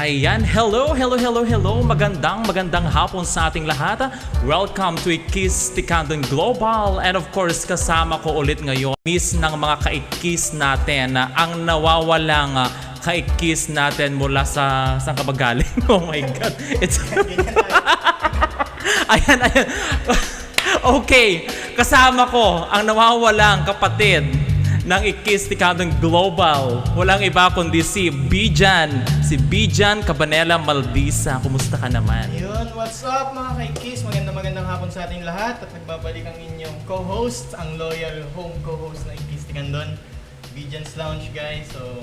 Ayan, hello. Magandang hapon sa ating lahat. Welcome to Ikkis, CANDON Global. And of course, kasama ko ulit ngayon, miss ng mga ka-Ikkis natin, ang nawawalang ka-Ikkis natin mula sa saan ka ba galing? Oh my God. It's ayan. Okay, kasama ko ang nawawalang kapatid ng Ikkis CANDON Global. Walang iba kundi si Bijan Cabanela Maldisa. Kumusta ka naman? Yun, what's up mga ka-Ikkis? Magandang hapon sa ating lahat. At nagbabalik ang inyong co-host, ang loyal home co-host ng Ikkis CANDON, Bijan's Lounge, guys. So,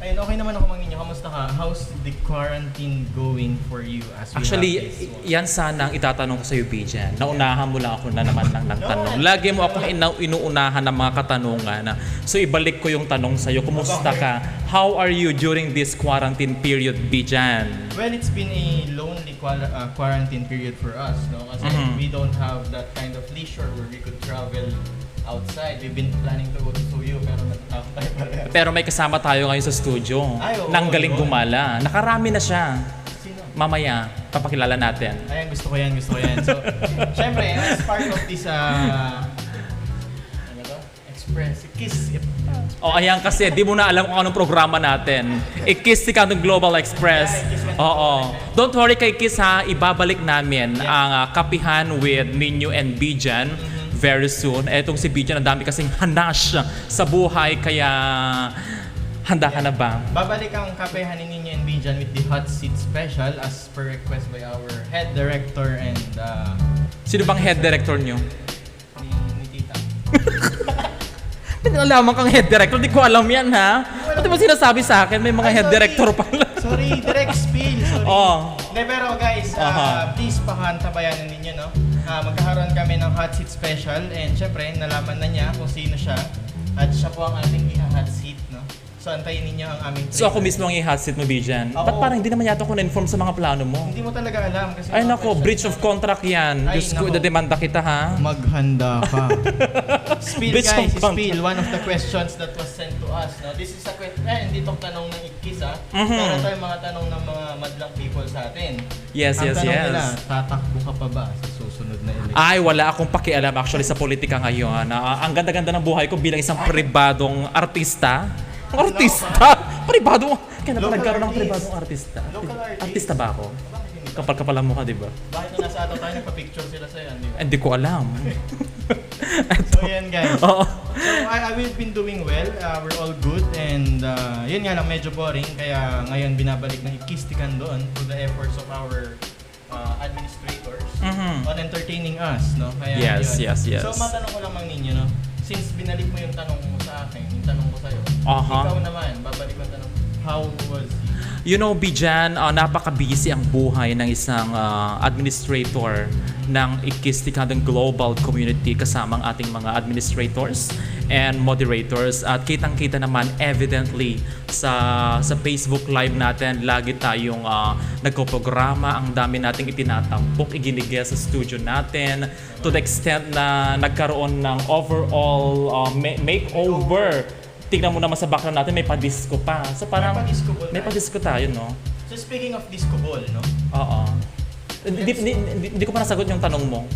ayun, okay naman ako mga inyo. Kamusta ka? How's the quarantine going for you as we Actually, have this one? yan sana ang itatanong ko sa iyo, Bijan. Naunahan mo lang ako na naman ng tanong. Lagi mo akong inuunahan ng mga katanungan. So, ibalik ko yung tanong sa iyo. Kumusta ka? How are you during this quarantine period, Bijan? Well, it's been a lonely quarantine period for us, no? Kasi we don't have that kind of leisure where we could travel outside. We've been planning to go to Suyo pero natatakot tayo pareho. Pero may kasama tayo ngayon sa studio. Ay, oo, Nang galing yun. gumala. Nakarami na siya. Sino? Mamaya, papakilala natin. Ayan, gusto ko yan. So, syempre, as part of this, ano to? Express, Ikkis. O ayan kasi, di mo na alam kung anong programa natin. Ikkis CANDON Global Express. Oo. Don't worry kay Ikkis ha, ibabalik namin ang kapihan with Ninyo and Bijan very soon. Etong si Bijan, ang dami kasing hanash sa buhay, kaya handa ka na ba? Babalik ang kapehan ni Ninyo and Bijan with the hot seat special as per request by our head director and Sino bang head director nyo? ni Tita. Hindi alam kang head director, di ko alam yan ha. Ba't mo sinasabi sa akin, may mga head director pala. Sorry, direct spill. Sorry. Oh. Hindi, pero guys, please pakantabayanan ninyo, no? Magkakaroon kami ng hot seat special and syempre, nalaman na niya kung sino siya at siya po ang ating iha-hot seat, no? So, antayin ninyo ang aming So ako mismo ang i-hot seat mo, Bijan. Oo. Ba't parang hindi naman yata ako na-inform sa mga plano mo? Hindi mo talaga alam kasi Ay mga nako, questions breach of namin. contract yan. Ay, Diyos ko, nako. idademanda kita ha. Maghanda ka. Spill Breach of guys, contract. spill. One of the questions that was sent to us. No? This is a question, hindi itong tanong ng Ikkis ha. Pero ito yung mga tanong ng mga madlang people sa atin. Yes. Ang tanong nila, tatakbo ka pa ba sa susunod na election? Ay, wala akong pakialam actually sa politika ngayon. Ang ganda-ganda ng buhay ko bilang isang pribadong artista. Pribado? Kaya na ba nagkaroon ng pribadong artista? Local artist. Artista ba ako? Bakit hindi? Kapal-kapal ang mukha, di ba? Bakit nung nasa ato tayo, nagpa-picture sila sa'yo, di ba? Hindi ko alam. So yan guys. Oo. So we've been doing well. We're all good and yun nga lang medyo boring kaya ngayon binabalik ng Ikkis CANDON to the efforts of our administrators on entertaining us, no? Kaya Yes. So matanong ko lang mang ninyo, no? Since binalik mo yung tanong mo sa akin, yung tanong ko sa'yo, ikaw naman, babalik mo yung tanong, how was it? You know, Bijan, napaka-busy ang buhay ng isang administrator ng Ikkis CANDON Global Community kasama ang ating mga administrators and moderators. At kitang-kita naman evidently sa Facebook Live natin, lagi tayong nagpo-programa, ang dami nating itinatampok, iginigay sa studio natin to the extent na nagkaroon ng overall makeover. Tignan mo naman sa background natin, may pa-disco pa. So parang may pa-disco tayo, no? So speaking of disco ball, no? Oo. Hindi ko pa nasagot yung tanong mo.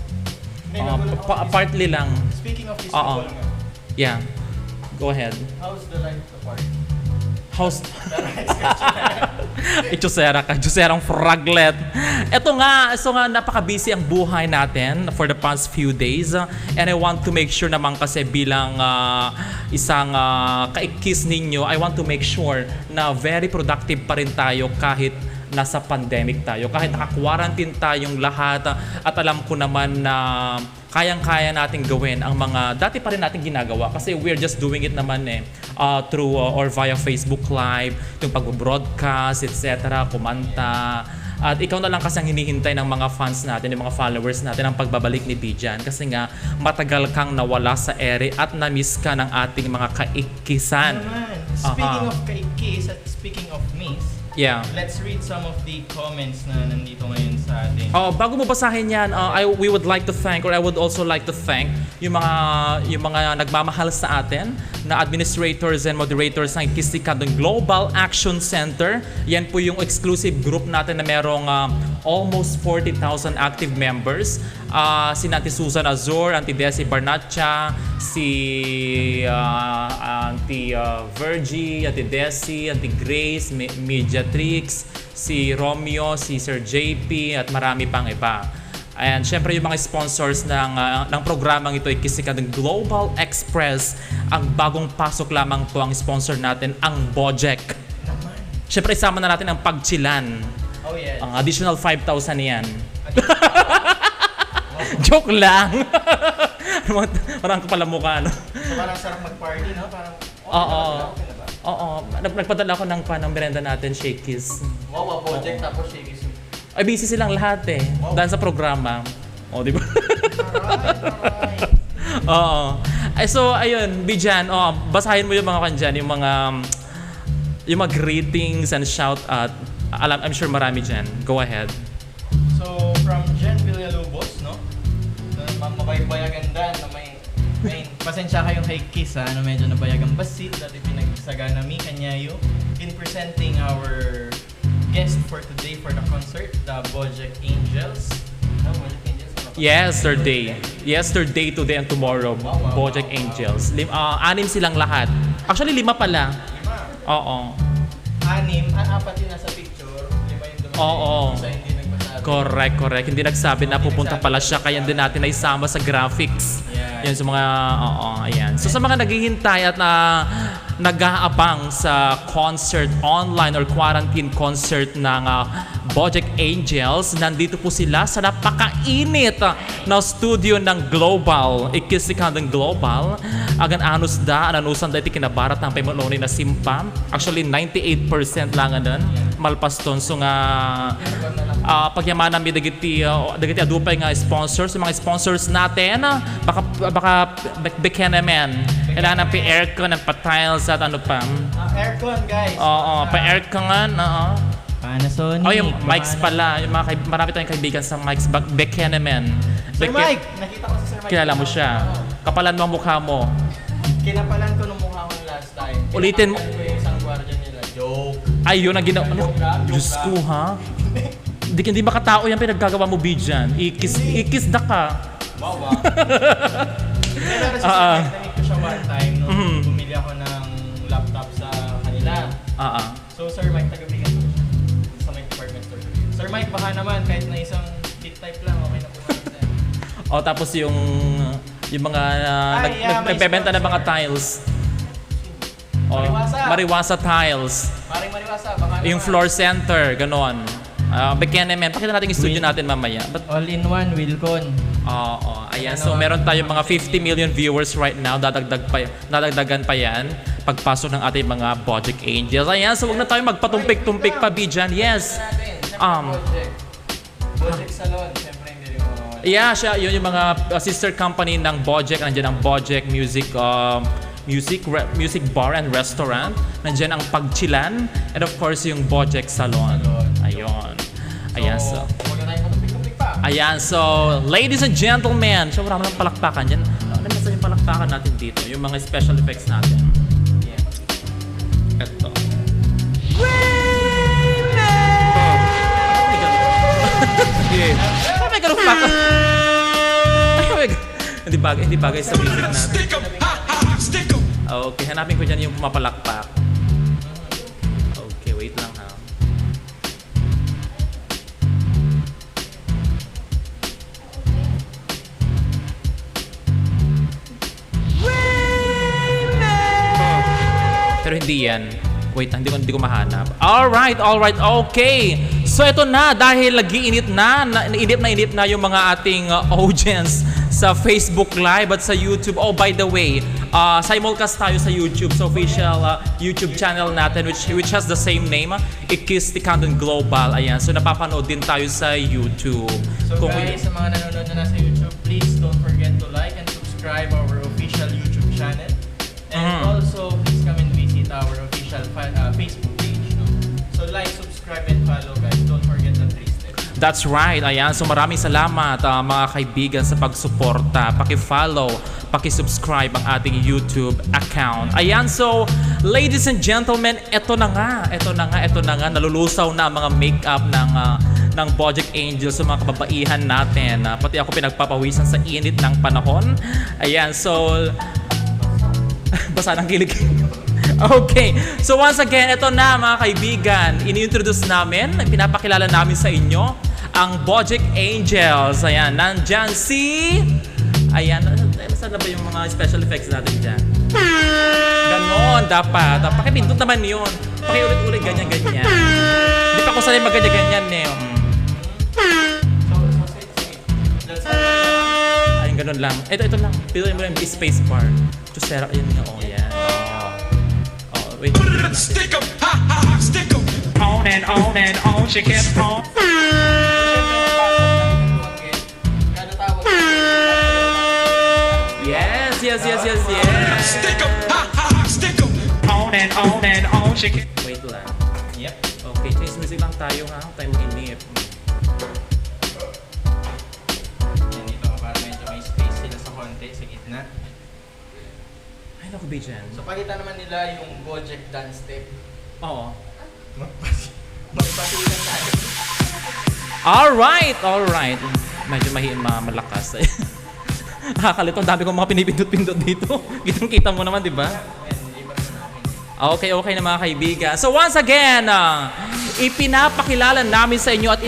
Partly lang. Speaking of disco Oo. ball nga, Yeah. Go ahead. how's the life apart? How's... Juserang fraglet. So nga, napaka-busy ang buhay natin for the past few days. And I want to make sure naman kasi bilang isang ka-Ikkis ninyo, I want to make sure na very productive pa rin tayo kahit nasa pandemic tayo. Kahit naka-quarantine tayong lahat at alam ko naman na kayang-kaya natin gawin ang mga dati pa rin natin ginagawa kasi we're just doing it naman through or via Facebook Live, yung pag-broadcast, etc., kumanta. At ikaw na lang kasi ang hinihintay ng mga fans natin, yung mga followers natin ang pagbabalik ni Bijan kasi nga matagal kang nawala sa ere at na-miss ka ng ating mga ka-Ikkisan. Speaking of ka-Ikkis at speaking of miss, Yeah. let's read some of the comments na nandito ngayon sa atin. Bago mo basahin yan, we would like to thank, or I would also like to thank yung mga nagmamahal sa atin na administrators and moderators ng Ikkis CANDON Global Action Center. Yan po yung exclusive group natin na merong almost 40,000 active members. Si Auntie Susan Azor, Auntie Desi Barnacha, si Auntie Virgie, Auntie Desi, Auntie Grace, Mediatrix, si Romeo, si Sir JP, at marami pang iba. And syempre yung mga sponsors ng programang ito, Ikkis CANDON Global Express. Ang bagong pasok lamang po ang sponsor natin, ang Bojek. Syempre isama na natin ang Pagchilan. Oh yes. Ang additional 5,000 yan. Joke lang. Parang pala mukha, no? So parang sarap mag-party, no? Parang, okay na ba? Oo. Nagpadala ko ng merenda natin, Shakies. Wow, Bojek tapos Ikkis. Ay, busy silang lahat eh. Wow. Dahil sa programa. O, di ba? Alright. Oo. Ay, so, ayun, Bijan, basahin mo yung mga kanjan, yung mga greetings and shout out. I'm sure marami dyan. Go ahead. So, from Jen Villalobos, no? Mabaybayagan na may pasensya kayong kay Kiss, ha? Medyo nabayagang basit. Dati pinagsagana mi kanyayo in presenting our guest for today for the concert, the Bojek Angels. No, Bojek Angels? Yesterday, today, and tomorrow. Wow, Bojek wow. Angels. 6 silang lahat. Actually, 5 pala. 5. Oo. 6, 4 yung nasa picture. 5 yung dumating. Oo. Isa hindi nagpasabi. Correct. Hindi nagsabi na pupunta pala siya, kaya din natin na isama sa graphics. Yeah. Yan sa mga, ayan. So sa mga naghihintay at nag-aabang sa concert, online or quarantine concert ng Bojek Angels, nandito po sila sa napakainit na studio ng Global, Ikkis CANDON Global. Agan anus ananusan da iti kinabarat ng paymaloni na simpa. Actually, 98% lang nun. Malpaston. So nga, pagyamanan mi dagiti adupay nga sponsors. Yung mga sponsors natin, baka beken naman. Kailangan pa aircon, pa tiles at ano pa. Aircon, guys. Pa aircon, Panasonic. yung mics pala. Yung marami tayong kaibigan sa mics. Beken naman. Sir Mike! Nakita ko si Sir Mike. Kilala mo siya. Kapalan mo ang mukha mo. Kinapalan ko nung mukha ko last time. Ulitin mo. Kinapalan ko yung isang guardian nila. Joke. Ay, yun ang ginawa. Joke lang. Diyos ko, ha? Hindi makatao yan pinaggagawa mo, Bijan. Ikkis da ka. Wow. Pero si Sir Mike, na-meet ko siya one time nung bumili ako ng laptop sa kanila. So Sir Mike, taga-bigan ko siya sa my department store. Sir Mike, baka naman kahit na isang kit type lang, okay na po natin. Tapos yung mga may nagbebenta ng mga sponsor. tiles. Mariwasa. Mariwasa tiles. Maring Mariwasa, baka naman. Yung floor center, ganon. Bigyan naman. Pakita natin yung studio natin mamaya. All-in-one, Wilcon. Ayan. So meron tayong mga 50 million viewers right now. Dadagdagan pa yan pagpasok ng ating mga Bojek Angels. Ayan. So wag na tayo magpatumpik-tumpik pa, Bijan. Yes. Bojek Salon, siyempre hindi rin mo. Yeah, siya. Yun yung mga sister company ng Bojek. Nandiyan ang Bojek Music Bar and Restaurant. Nandiyan ang Pagchilan. And of course, yung Bojek Salon. Ayun. Ayan, so. Huwag na tayong matumpik-tumpik pa. Ayan, so, ladies and gentlemen. So, marami ng palakpakan dyan. Ano yung palakpakan natin dito? Yung mga special effects natin. Ito. May ganun pa ka. Hindi bagay sa music natin. Okay, hanapin ko dyan yung pumapalakpak. Okay, wait lang ha. Pero hindi yan. Wait, hindi ko mahanap. Alright, okay. So ito na, dahil nag-iinit na yung mga ating audience sa Facebook Live at sa YouTube. Oh, by the way, simulcast tayo sa YouTube, sa official YouTube channel natin which has the same name, Ikkis CANDON Global. Ayan, so napapanood din tayo sa YouTube. So guys, sa mga nanonood na nasa YouTube, please don't forget to like and subscribe our official YouTube channel. And also, please come and visit our official Facebook page. No? So like, subscribe, That's right. Ayan. So maraming salamat mga kaibigan sa pagsuporta. Paki-follow, paki-subscribe ang ating YouTube account. Ayan. So, ladies and gentlemen, ito na nga. Nalulusaw na ang mga makeup ng Bojek Angels sa mga kababaihan natin. Pati ako pinagpapawisan sa init ng panahon. Ayan. So, basa ng kilig. Okay. So once again, ito na mga kaibigan. Ini-introduce namin, pinapakilala namin sa inyo ang Bojek Angels. Ayan, nandyan si... Ayan, saan na ba yung mga special effects natin dyan? Ganon, dapat. Pakipindot naman yun. Pakiulit-ulit, ganyan-ganyan. Hindi pa ako sanay mag-ganyan-ganyan eh. Ayun, ganon lang. Ito lang. Pinutin mo lang yung space bar. Chusera, yun nga. Oh, yan. Wait. Stick 'em, ha ha ha, stick 'em. On and on, she kept on. Yes. Stick 'em, ha ha ha, stick 'em. On and on, she kept. Wait lang. Yep. Okay, change music lang tayo ha. Tayo mag-inip. Yan dito, para medyo may space sila sa konti, sa gitna. Ay, naku, Bijan. So pakita naman nila yung Bojek dance step. Oo. Magpasilan tayo. Alright. Medyo malakas. Nakakalito, ang dami kong mga pinipindot-pindot dito. Kitang-kita mo naman, di ba? Okay na mga kaibigan. So once again, ipinapakilala namin sa inyo at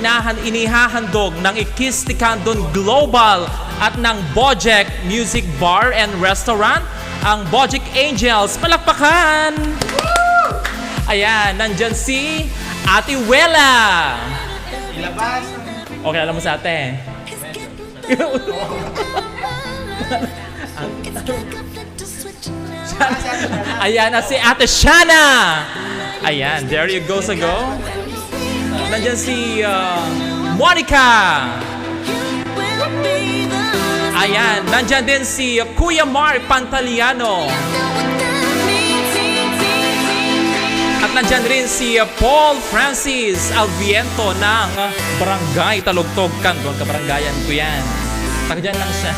inihahandog ng Ikkis CANDON Global at ng Bojek Music Bar and Restaurant, ang Bojek Angels. Palakpakan! Ayan, nandyan si Ate Wela. Ilabas. Okay, alam mo sa ate. Ayan na si Ate Shana. Ayan, there you go. Nandyan si Monica. Ayan, nandyan din si Kuya Mark Pantaliano. At nandyan rin si Paul Francis Alviento ng Barangay Talugtog, Candon. Kabarangayan ko yan. Taga dyan lang siya.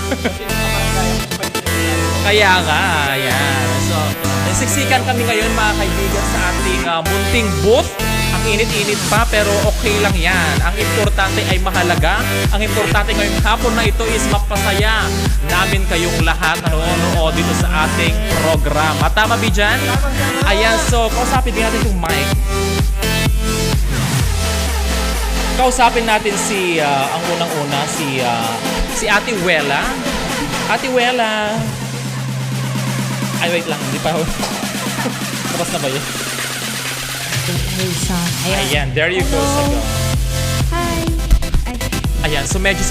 Kaya nga, ayan. So, nasiksikan kami ngayon mga kaibigan sa ating munting booth. Ang init-init pa pero okay lang yan. Ang importante ay mahalaga. Ang importante ngayong hapon na ito is mapasaya namin kayong lahat na nanonood dito sa ating programa. Tama, Bijan? Ayan, so kausapin din natin yung mic. Kausapin natin si, ang unang-una, si Ate Wela. Ate Wela. Ay, wait lang. Hindi pa. Tapos na ba yun? Ayan, there you go. Hi! Ayan, so medyo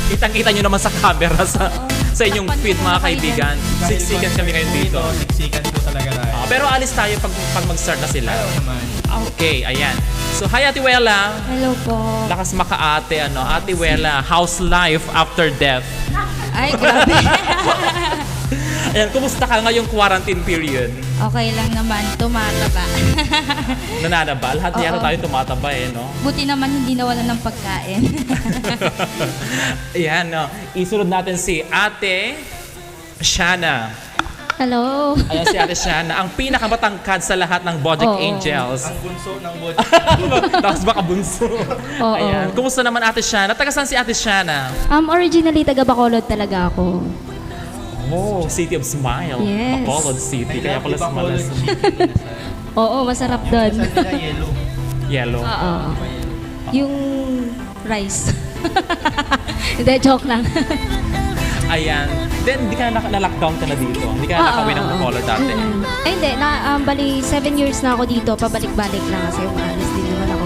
kitang-kita nyo naman sa camera sa inyong feed mga kaibigan. Siksikan kami ngayon dito. Siksikan po talaga tayo. Pero alis tayo pag mag-start na sila. Ayaw naman. Okay, ayan. So, hi Ate Wela. Hello po. Lakas makaate, Ate Wela, how's life after death? Ay, grabe. Ayan, kumusta ka ngayong quarantine period? Okay lang naman, tumataba. Nananaba? Lahat yata Oo. tayo tumataba no? Buti naman hindi nawalan ng pagkain. Ayan, isunod natin si Ate Shana. Hello. Ayan si Ate Shana, ang pinakamatangkad sa lahat ng Bojek Oo. Angels. Ang bunso ng Bojek. Tapos baka bunso. Oo. Ayan, kumusta naman Ate Shana? Taga saan si Ate Shana? Originally, taga Bacolod talaga ako. Oh, City of Smile. Yes. Bacolod City. Kaya pala Bacolod smalas. City. Oo, masarap doon. Sabi nila yellow. Yellow. Oo. Yung rice. Hindi, joke lang. Ayan. Then, hindi ka na-lockdown ka na dito. Hindi ka na nakawin ng Bacolod dati. Ay, hindi. Bali, 7 years na ako dito. Pabalik-balik lang kasi umalis din naman ako.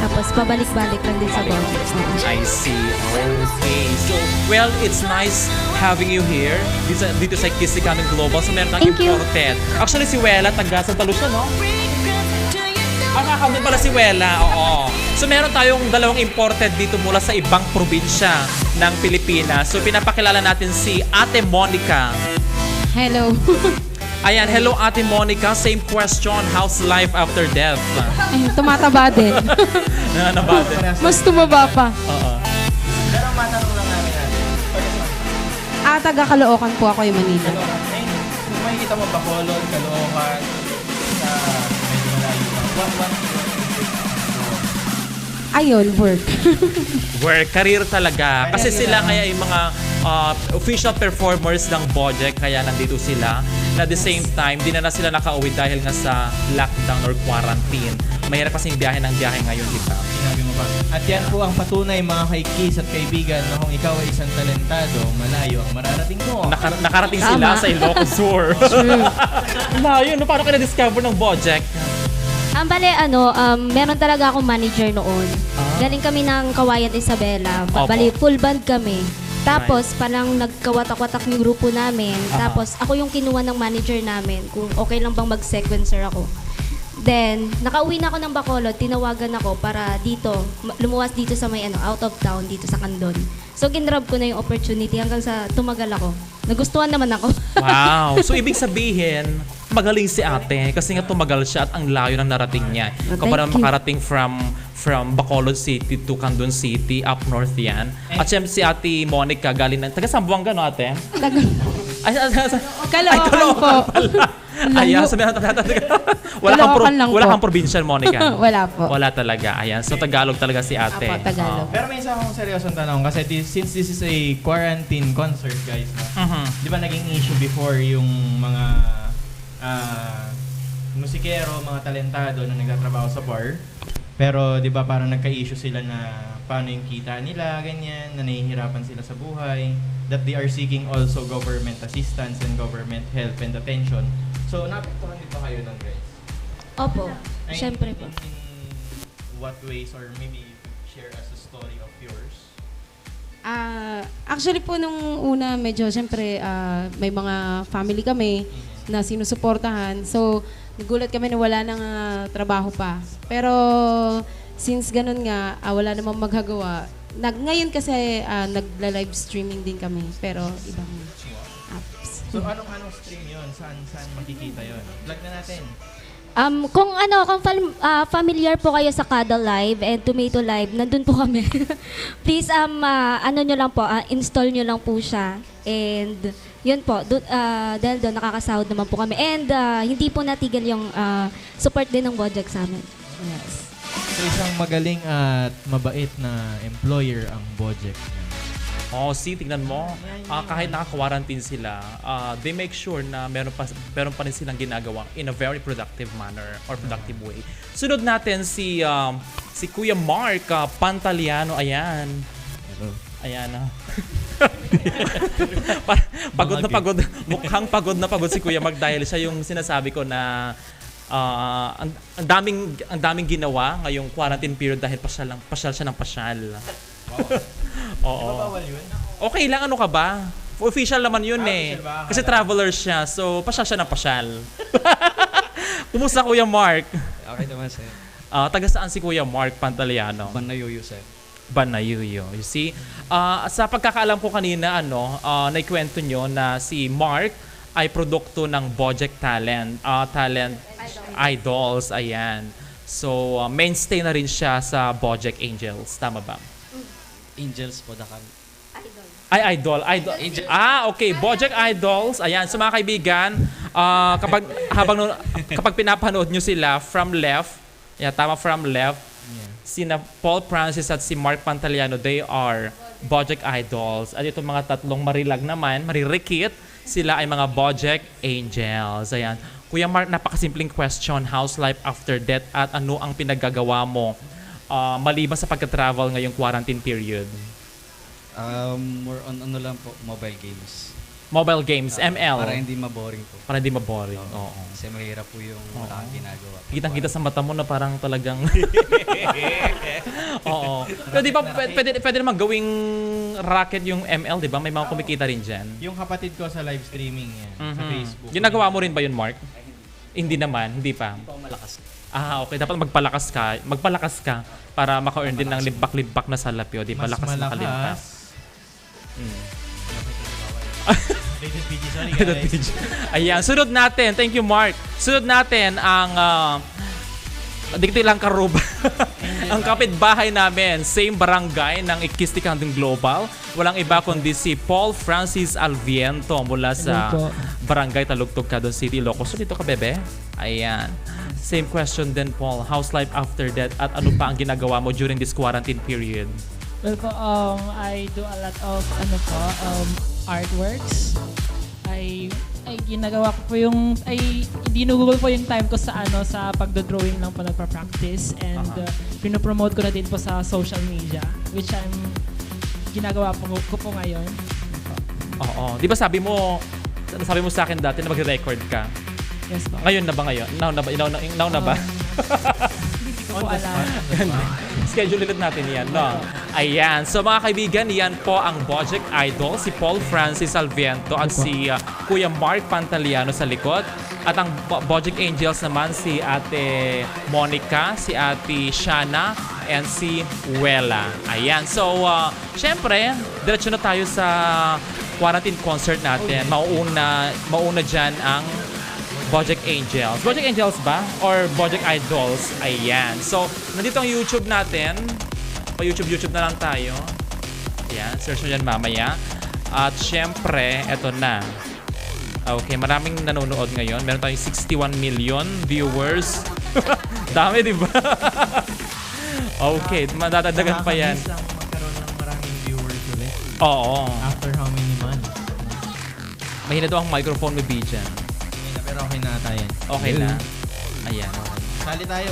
Tapos pabalik-balik lang din sa Bojek. I see. Okay. So, well, it's nice having you here. Dito sa Ikkis CANDON Global. So, meron tayong Thank you. imported. Actually, si Wela, taga Santa Lucia, no? Nakakandun pala si Wela, oo. So, meron tayong dalawang imported dito mula sa ibang probinsya ng Pilipinas. So, pinapakilala natin si Ate Monica. Hello. Ayan, hello Ate Monica. Same question. How's life after death? Ay, tumataba din. Nanabate. Mas tumaba pa. Oo. Pero matanong lang namin natin. Taga Caloocan po ako yung Manila. Kung makikita mo Bacolod, Caloocan, sa medyo malayo pa. What Ayun, work. Work, career talaga. Kasi Career sila nila. kaya yung mga official performers ng Bojek, kaya nandito sila. Na at the same time, di na sila nakauwi dahil nga sa lockdown or quarantine. Mahirap kasing biyahe ng biyahe ngayon, di ba? Sinabi mo pa. At yan po ang patunay mga kaikis at kaibigan na kung ikaw ay isang talentado, malayo ang mararating mo. Nakarating sila Tama. sa Ilocos Sur. Layo, no? Paano ka na-discover ng Bojek? Bale, meron talaga akong manager noon. Galing kami ng Kawayan Isabela. Opo. Bali, full band kami. Tapos, parang nagkawatak-watak yung grupo namin. Tapos, ako yung kinuha ng manager namin kung okay lang bang mag-sequencer ako. Then, nakauwi na ako ng Bacolod, tinawagan ako para dito, lumuwas dito sa may out of town, dito sa CANDON. So, ginrab ko na yung opportunity hanggang sa tumagal ako. Nagustuhan naman ako. Wow. So, ibig sabihin, magaling si ate kasi nga tumagal siya at ang layo ng narating niya. Kung Thank parang you. makarating from Bacolod City to CANDON City, up north yan. At siyempre si ate Monica galing ng... Taga Sambuanga, no ate? Caloocan po. Ayan, Layo. sabi natin. Caloocan lang Wala po. kang probinsya, Monica. Wala po. Wala talaga. Ayan, so Tagalog talaga si ate. Apo, Tagalog. Pero may isa akong seryosong tanong kasi since this is a quarantine concert, guys, no? Di ba naging issue before yung mga musikero, mga talentado na nagtatrabaho sa bar? Pero di ba parang nagka-issue sila na paano yung kita nila, ganyan, na nahihirapan sila sa buhay, that they are seeking also government assistance and government help and attention. So, napaktuhan din ba kayo nun, guys? Opo, Ay, syempre po. In what ways or maybe share us a story of yours? Actually po nung una medyo siyempre may mga family kami na sinusuportahan. So nagulat kami na wala nang trabaho pa. Pero since ganun nga wala namang magagawa. Ngayon kasi nagla-live streaming din kami pero ibang apps. So anong stream yun? Saan makikita yun? Vlog na natin. Kung familiar po kayo sa Kada Live and Tomato Live, nandun po kami. Please, nyo lang po, install nyo lang po siya. And, yun po, dahil doon nakakasahod naman po kami. And, hindi po natigil yung support din ng Bojek sa amin. Yes. So isang magaling at mabait na employer ang Bojek. Oh, see, tignan mo. Kahit naka-quarantine sila, they make sure na meron pa rin silang ginagawa in a very productive manner or productive way. Sunod natin si Kuya Mark Pantaliano. Ayan. Hello. Ayan. Pagod na pagod. Mukhang pagod na pagod si Kuya Mark dahil siya yung sinasabi ko na ang daming ginawa ngayong quarantine period dahil pasyal siya ng pasyal. Oo. Bawal yun? Okay lang, ano ka ba? Official naman yun eh. official ba? Kasi traveler siya, so pasyal siya ng pasyal. Kumusta Kuya Mark? Okay naman, sir. Taga saan si Kuya Mark Pantaliano? Banayuyo, sir. Banayuyo. You see? Sa pagkakaalam ko kanina, naikwento nyo na si Mark ay produkto ng Bojek Talent Idols. Ayan. So, mainstay na rin siya sa Bojek Angels. Tama ba? Angels po, dakan. Ay, idol. Okay. Bojek Idols. Ayan. So, mga kaibigan, kapag pinapanood nyo sila from left, from left, sina Paul Francis at si Mark Pantaliano, they are Bojek Idols. At itong mga tatlong maririkit, sila ay mga Bojek Angels. Ayan. Kuya Mark, napakasimpleng question. How's life after death at ano ang pinaggagawa mo maliban sa pagka-travel ngayong quarantine period? More on lang po, mobile games. Mobile games, ML. Para hindi maboring po. Para hindi maboring. Oo. Kasi mahirap po yung wala kang ginagawa. Kitang-kita sa mata mo na parang talagang... Oo. Pero di ba pwede naman gawing racket yung ML, di ba? May mga kumikita rin dyan. Yung kapatid ko sa live streaming yan, sa Facebook. Ginagawa mo rin ba yun, Mark? Hindi naman, hindi pa. Malakas. Okay. Dapat magpalakas ka para maka-earn din ng limbak-limbak na salapyo. Di ba? Mas Lakas na kalimpak. malakas. Rated PG, sorry Rated guys. PG. Ayan, sunod natin. Thank you, Mark. Sunod natin ang Dikti lang Karuba. Ang kapitbahay namin, same barangay ng Ikkis CANDON Global. Walang iba kundi si Paul Francis Alviento mula sa barangay Talugtog, Quezon City, Ilocos. So dito ka, bebe? Ayan. Same question din, Paul. How's life after that? At ano pa ang ginagawa mo during this quarantine period? Well po, I do a lot of artworks. Ay ginagawa ko po yung dinugugol po yung time ko sa sa pagdo-drawing lang po nagpa-practice and pinopromote ko na din po sa social media which ginagawa ko po ngayon. Oo. Di ba sabi mo sa akin dati na magre-record ka? Yes po. Ngayon na ba ngayon? Now na ba? Hindi ko po alam. Schedule ulit natin yan, no? Ayan. So mga kaibigan, yan po ang Bojek Idol, si Paul Francis Alviento at si Kuya Mark Pantaliano sa likod. At ang Bojek Angels naman si Ate Monica, si Ate Shana, and si Wela. Ayan. So, syempre, diretso na tayo sa quarantine concert natin. Mauna dyan ang Bojek Angels. Bojek Angels ba? Or Bojek Idols? Ayan. So, nandito ang YouTube natin. Pa-YouTube na lang tayo. Ayan. Search nyo dyan mamaya. At syempre, eto na. Okay, maraming nanonood ngayon. Meron tayong 61 million viewers. Dami, di ba? Okay, madadagdagan pa yan. Nakakamiss ang magkaroon ng maraming viewers ulit. Oo. After how many months? Mahina daw ang microphone mo, Bijan. Pero okay na ata yan. Okay na. Ayan. Sali tayo.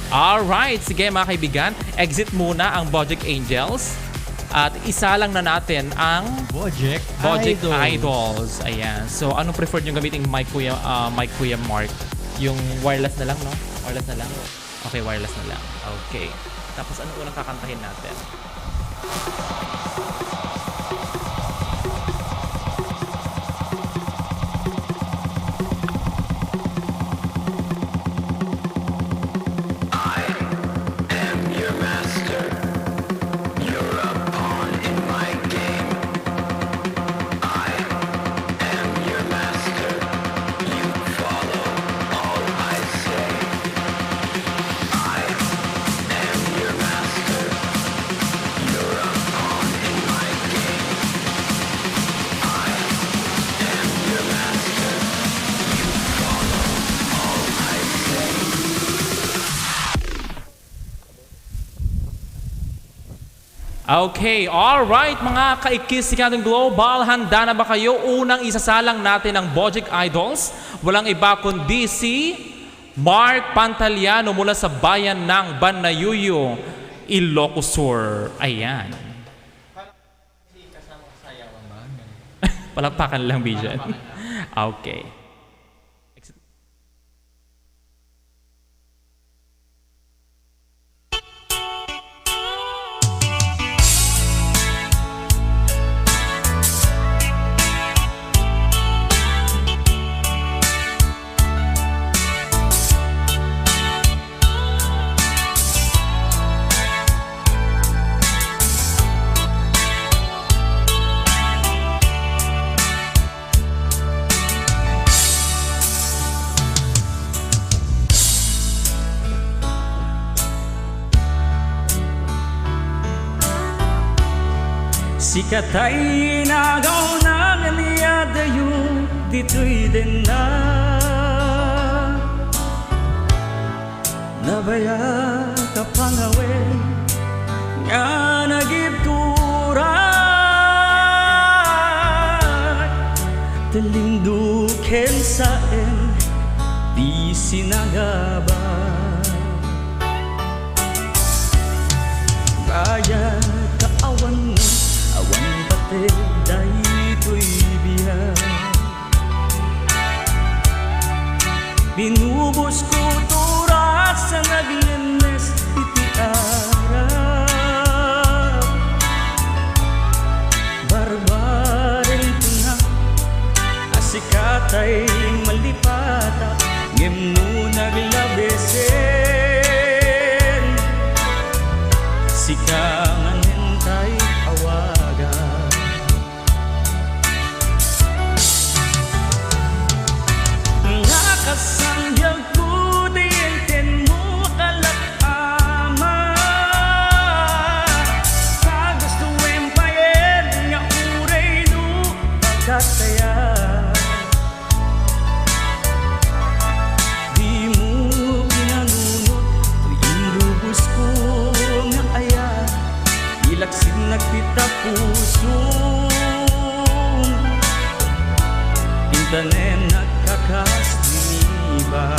Alright, sige mga kaibigan. Exit muna ang Bojek Angels. At isa lang na natin ang Bojek Idols. Ayan. So, anong preferred yung gamitin mic, Kuya Mark? Yung wireless na lang, no? Wireless na lang? Okay, wireless na lang. Okay. Tapos ano unang kakantahin natin? Okay, alright mga ka-Ikkis CANDON Global, handa na ba kayo? Unang isasalang natin ang Bojek Idols. Walang iba kundi si Mark Pantaliano mula sa bayan ng Banayuyo, Ilocos Sur. Ayan. Palakpakan lang, Bijan. Okay. Sikat ay nagaw ng aliyadayo, dito'y din na nabaya ka pangawin nga nagibturan talinduken saen di sinagaba kaya kaawan mo awan pati dahito'y biyak binubos ko turas sa naglinis iti arap barbarin ko na asikatay malipata ngimno naglabesen sikangan hintay awagan nagkasaya. Di mo pinanunot tuwing lubos ko nga aya, ilaksid nagtita puso, pintanen nagkakasdiniba.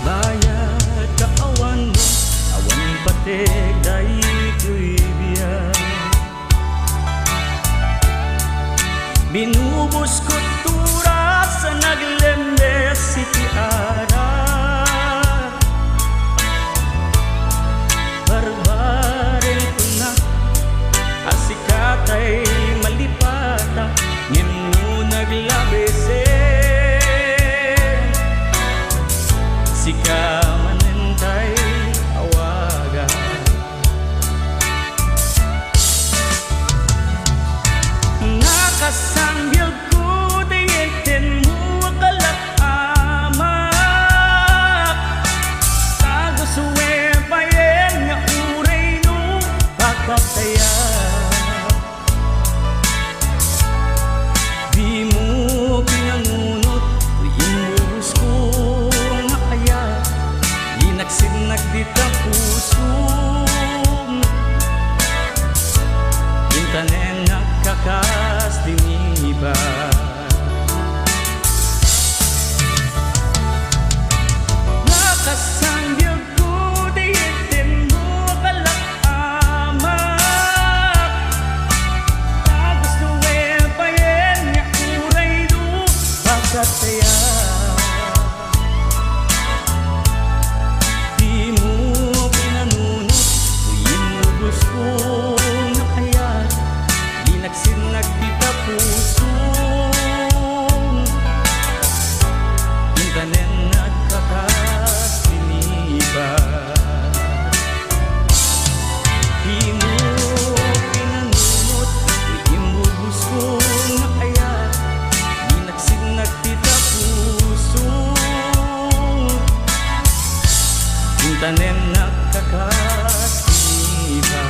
Bayad ka awan mo, awan patek dahi ko'y biya. Binubos ko tura sa naglembes si Tiara. Barbarin ko na, asikatay malipata, ngino naglabese. Sika manentay awaga, nakasambil ko diyetin mo akalamak. Kagusuwe bayen nga uray no pagkataya. Di mo pinangunot tuwing lubos ko nga aya, linaksid nagdita puso, pintanen nagkakasdiniba. Nakasambyag ko diyetin mo akalamak. Kagustuwe bayen nga uray do pagkataya. Di mo pinanunot tuwing lubos ko nga aya, linaksid nagtita puso, pintanen nagkakasdiniba. Di mo pinanunot tuwing lubos ko nga aya, linaksid nagtita puso, pintanen nagkakasdiniba.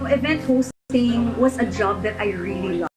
Event hosting was a job that I really love.